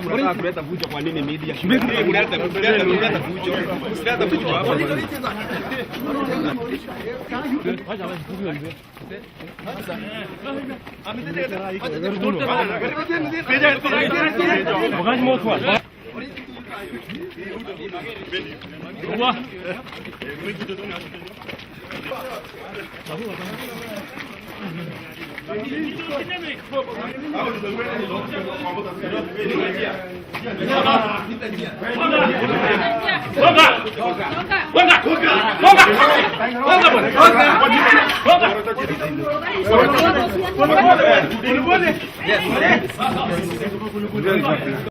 Mnataka kuleta fujo kwa nini media? Mnaleta fujo. Msilete fujo hapa.